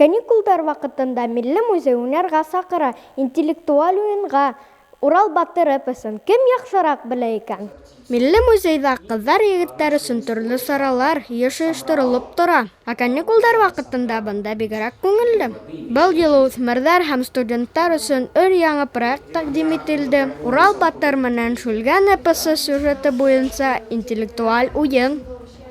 Каникулдар ваҡытында Милли музей уйнарға саҡыра, интеллектуаль уйынға. Урал батыр эпосын кем яҡшыраҡ белә икән? Милли музейҙа ҡыҙҙар-егеттәр өсөн төрлө саралар йыш ойошторолоп тора. Ә каникулдар ваҡытында бында бигерәк күңелле. Был юлы үҫмерҙәр һәм студенттар өсөн өр-яңы проект тәҡдим ителде, Урал батыр менән Шүлгән эпосы сюжеты буйынса интеллектуаль уйын.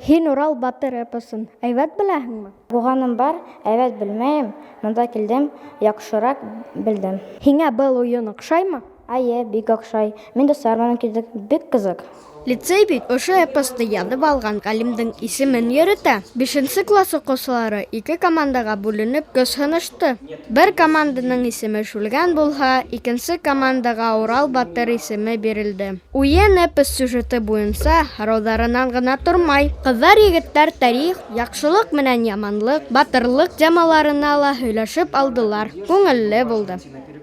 Һин Урал батыр эпосын әйбәт беләһеңме? Булғаным бар, әйбәт белмәйем, монда килдем, яҡшыраҡ белдем. Һиңә был уйын оҡшаймы? Әйе, бик оҡшай. Мин дуҫтар менән килдек, бик ҡыҙыҡ. Лицей бит ошо эпосты яҙып алған ғалимдың исемен йөрөтә. Бишенсе класс уҡыусылары ике командаға бүленеп көс һынашты. Бер команданың исеме Шүлгән булһа, икенсе командаға Урал батыр исеме бирелде. Уйын эпос сюжеты буйынса һорауҙарынан ғына тормай. Ҡыҙҙар-егеттәр тарих, яҡшылыҡ менән яманлыҡ, батырлыҡ темаларына ла һөйләшеп алдылар. Күңелле булды.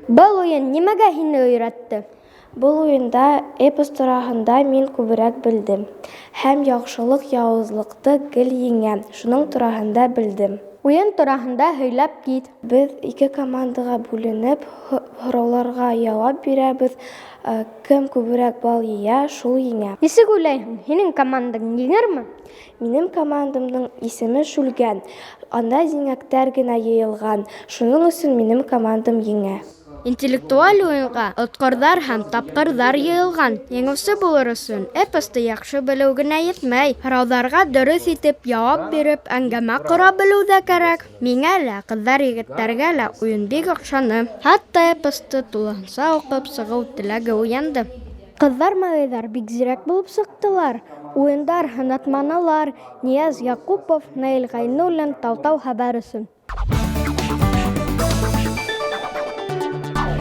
Был уйын нимәгә һине өйрәтте? Был уйында эпос тураһында мин күберәк белдем. Һәм яҡшылыҡ яуызлыҡты гел еңә, шуның тураһында белдем. Уйын тураһында һөйләп кит. Беҙ ике командаға бүленеп, һорауларға яуап бирәбеҙ. Кем күберәк балл йыя, шул еңә. Нисек уйлайһың, һинең командаң еңерме? Минең командамдың исеме Шүлгән. Анда зиңәктәр генә йыйылған. Шуның өсөн минең командам еңә. Интеллектуаль уйынға отҡорҙар һәм тапҡырҙар йыйылған. Еңеүсе булыр өсөн эпосты яҡшы белеү генә етмәй, һорауҙарға дөрөҫ итеп яуап биреп, әңгәмә ҡора белеү ҙә кәрәк. Миңә лә, ҡыҙҙар-егеттәргә лә уйын бик оҡшаны. Хатта эпосты тулыһынса уҡып сығыу теләге уянды. Ҡыҙҙар-малайҙар бик зирәк булып сыҡтылар. Уйындар һынатманылар. Нияз Яҡупов, Наил Ғәйнуллин, Тау-Тау хәбәр өсөн.